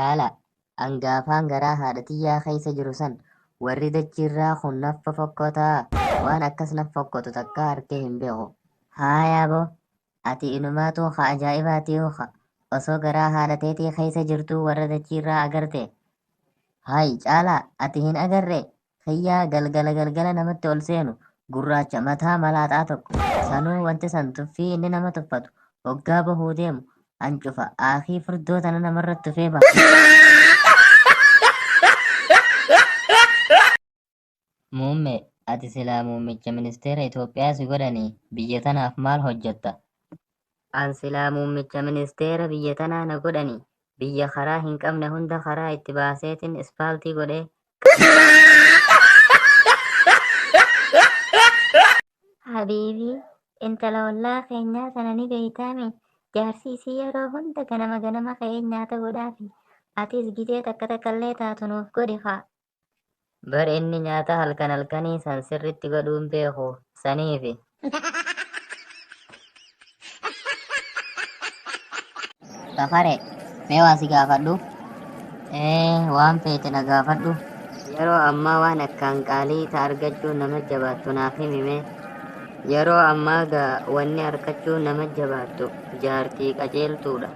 Caalaa, an gaafaan garaa haadha tiyyaa keessa jiru san warri dachiirraa kun naffa fokkotaa waan akkas naf fokkotu takkaa arkee hin beeku. Haayaa boo, ati inumaatu ka ajaa'ibaatii ka osoo garaa haadha teetii keessa jirtuu warra dachiirraa agarte. Hayi Caalaa, ati hin agarree? Kiyyaa galgala galgala namatti ol seenu gurraacha mataa malaaxaa tokko. Sanuu wanti san tuffii inni nama tuffatu hoggaa bahuu deemu hancufa aakii furdoo tana namarratti tufee baha. Muummee, ati silaa muummicha ministeera Itoophiyaa si godhanii biyya tanaaf maal hojjatta? An silaa muummicha ministeera biyya tanaa na godhanii biyya karaa hin qabne hunda karaa itti baaseetin ispaaltii godhee Habiibii, intala ollaa keenyaa tana ni beeytaami? Jaarsi isii yeroo hunda ganama ganama ka'ee nyaata godhaafi. Atis gizee takka takkallee taatu nuuf godhi kaa. Bar inni nyaata halkan halkanii san sirritti godhuu hin beeku saniifi. Safare, mee waa si gaafadhu? Ee, waan feete na gaafadhu. Yeroo ammaa waan akkaan qaalii ta argachuun nama jabaattu naaf himi mee. Yeroo ammaa gaa wanni arkachuun nama jabaattu jaartii qajeeltuudha.